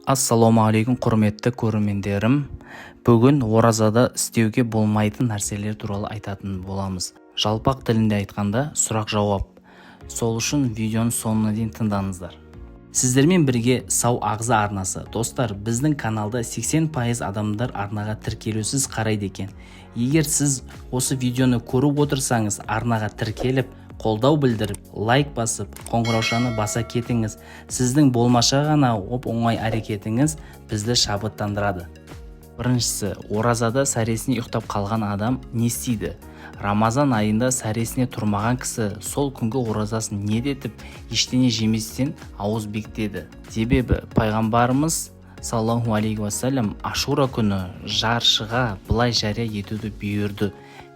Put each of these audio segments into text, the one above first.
Ассалаумағалейкум, құрметті көрермендерім! Бүгін оразада істеуге болмайтын нәрселер туралы айтатын боламыз. Жалпақ тілінде айтқанда, сұрақ-жауап. Сол үшін видеоның соңына дейін тыңдаңыздар. Сіздермен бірге «Сау ағза» арнасы. Достар, біздің каналда 80% адамдар арнаға тіркелусіз қарайды екен. Егер сіз осы видеоны көріп отырсаңыз, арнаға тіркеліп, қолдау білдіріп, лайк басып, қоңыраушаны баса кетіңіз. Сіздің болмашы ғана оп оңай әрекетіңіз бізді шабыттандырады. Біріншісі: оразада сәресіне ұйықтап қалған адам не істейді? Рамазан айында сәресіне тұрмаған кісі сол күнгі оразасын ниет етіп, ештеңе жеместен ауыз бекітеді. Себебі пайғамбарымыз, саллаллаху алейхи уассалам, Ашура күні жаршыға былай жария етуді бұйырды: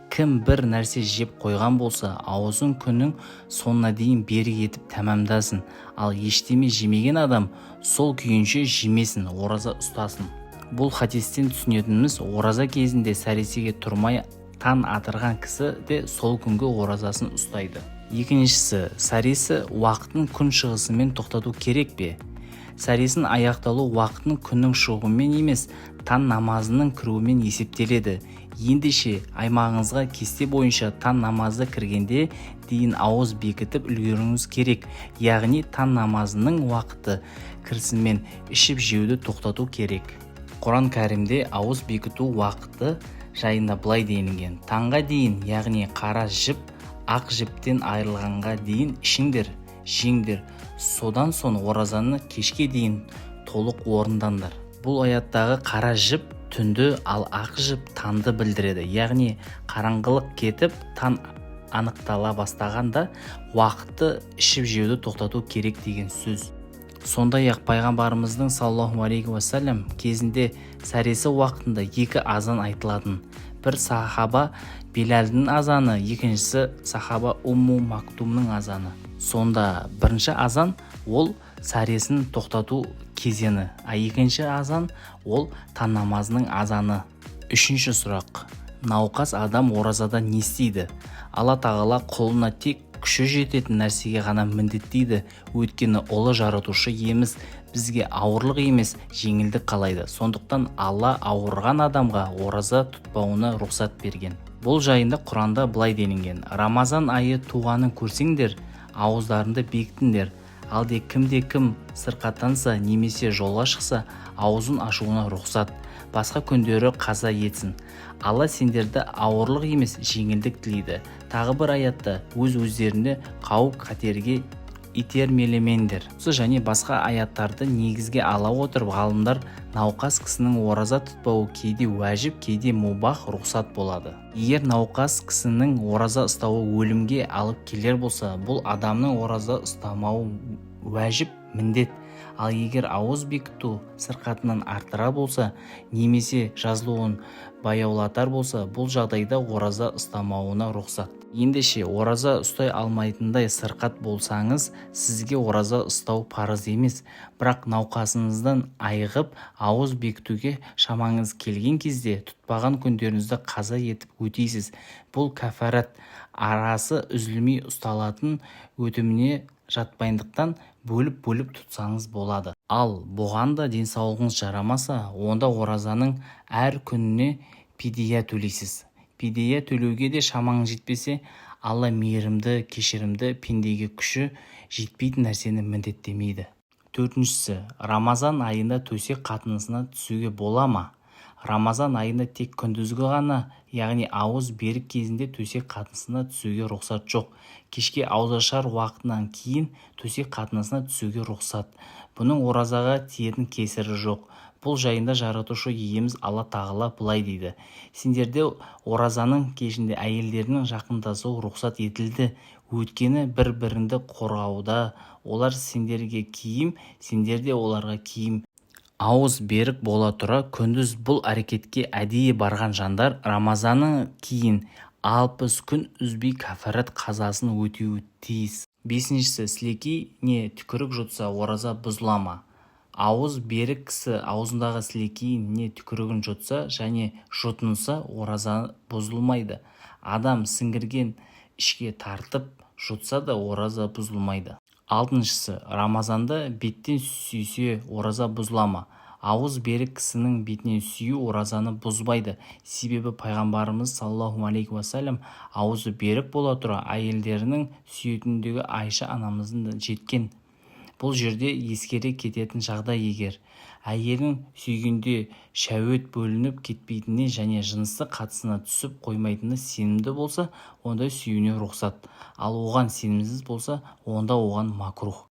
«Кім бір нәрсе жеп қойған болса, ауызын күннің соңына дейін берік етіп тәмамдасын. Ал ештеме жемеген адам сол күйінше жемесін, ораза ұстасын». Бұл хадистен түсінетініміз, ораза кезінде сәресеге тұрмай таң атырған кісі де сол күнгі оразасын ұстайды. Екіншісі: сәресі уақытын күн шығысымен тоқтату керек пе? Сәресінің аяқталу уақытын күннің шығуымен емес, таң намазының кіруімен есептеледі. Ендеше, аймағыңызға кесте бойынша таң намазы кіргенде дейін ауыз бекітіп үлгеруіңіз керек. Яғни таң намазының уақыты кірісімен ішіп жеуді тоқтату керек. Құран Кәрімде ауыз бекіту уақыты жайында былай делінген: «Таңға дейін, яғни қара жіп ақ жіптен айырылғанға дейін ішіңдер, жеңдер, содан соң оразаны кешке дейін толық орындаңдар». Бұл аяттағы қара жіп түнді, ал ақ жіп таңды білдіреді. Яғни қараңғылық кетіп, таң анықтала бастағанда уақытты ішіп жеуді тоқтату керек деген сөз. Сондай-ақ пайғамбарымыздың, саллаллаху алейхи уассалам, кезінде сәресі уақытында екі азан айтылатын. Бір сахаба Белалдің азаны, екіншісі сахаба Умму Мактумның азаны. Сонда бірінші азан ол сәресін тоқтату кезеңі, а екінші азан ол таң намазының азаны. Үшінші сұрақ: науқас адам оразада не істейді? Алла Тағала құлына тек күші жететін нәрсеге ғана міндеттейді. Өйткені ұлы Жаратушы Иеміз бізге ауырлық емес, жеңілдік қалайды. Сондықтан Алла ауырған адамға ораза тұтпауына рұқсат берген. Бұл жайында Құранда былай делінген: «Рамазан айы туғанын көрсеңдер, ауыздарыңды бекітіңдер. Ал де кімде кім сырқаттанса немесе жолға шықса, аузын ашуына рұқсат, басқа күндері қаза етсін. Алла сендерді ауырлық емес, жеңілдік тілейді». Тағы бір аятта: «Өз өздеріне қауіп қатерге итермелемеңдер». Осы және басқа аяттарды негізге ала отырып, ғалымдар науқас кісінің ораза тұтпауы кейде уәжіп, кейде мубах, рұқсат болады. Егер науқас кісінің ораза ұстауы өлімге алып келер болса, бұл адамның ораза ұстамауы уәжіп, міндет. Ал егер ауыз бекіту сырқатынан арттырар болса немесе жазылуын баяулатар болса, бұл жағдайда ораза ұстамауына рұқсат. Ендеше, ораза ұстай алмайтындай сырқат болсаңыз, сізге ораза ұстау парыз емес. Бірақ науқасыңыздан айығып, ауыз бекітуге шамаңыз келген кезде тұтпаған күндеріңізді қаза етіп өтейсіз. Бұл кәфарат, арасы үзілмей ұсталатын өтіміне жатпайтындықтан, бөліп-бөліп тұтсаңыз болады. Ал бұған да денсаулығыңыз жарамаса, онда оразаның әр күніне пидия төлейсіз. Пидия төлеуге де шамаңыз жетпесе, Алла мейірімді, кешірімді, пендеге күші жетпейтін нәрсені міндеттемейді. Төртіншісі: Рамазан айында төсек қатынасына түсуге бола ма? Рамазан айында тек күндізгі ғана, яғни ауыз берік кезінде төсек қатынасына түсуге рұқсат жоқ. Кешке ауызашар уақытынан кейін төсек қатынасына түсуге рұқсат. Бұның оразаға тиетін кесірі жоқ. Бұл жайында Жаратушы Иеміз Алла Тағала былай дейді: «Сендерде оразаның кешінде әйелдерінің жақындасуы рұқсат етілді, өйткені бір-біріңді қорғауда олар сендерге киім, сендер де оларға киім». Ауыз берік бола тұра күндіз бұл әрекетке әдейі барған жандар Рамазаннан кейін 60 күн үзбей кәфарат қазасын өтеуі тиіс. Бесіншісі: сілекей не түкірік жұтса, ораза бұзыла ма? Ауыз берік кісі аузындағы сілекейін не түкірігін жұтса және жұтынса, ораза бұзылмайды. Адам сіңірген ішке тартып жұтса да, ораза бұзылмайды. Алтыншысы: Рамазанда беттен сүйсе, ораза бұзыла ма? Ауыз берік кісінің бетінен сүю оразаны бұзбайды. Себебі пайғамбарымыз саллаллаху алейхи уассалам аузы берік бола тұра, әйелдерінің сүйетіндігі Айша анамыздың жеткен. Бұл жерде ескере кететін жағдай: егер әйелін сүйгенде шәует бөлініп кетпейтініне және жыныстық қатынасына түсіп қоймайтынына сенімді болса, онда сүюіне рұқсат. Ал оған сенімсіз болса, онда оған макрух.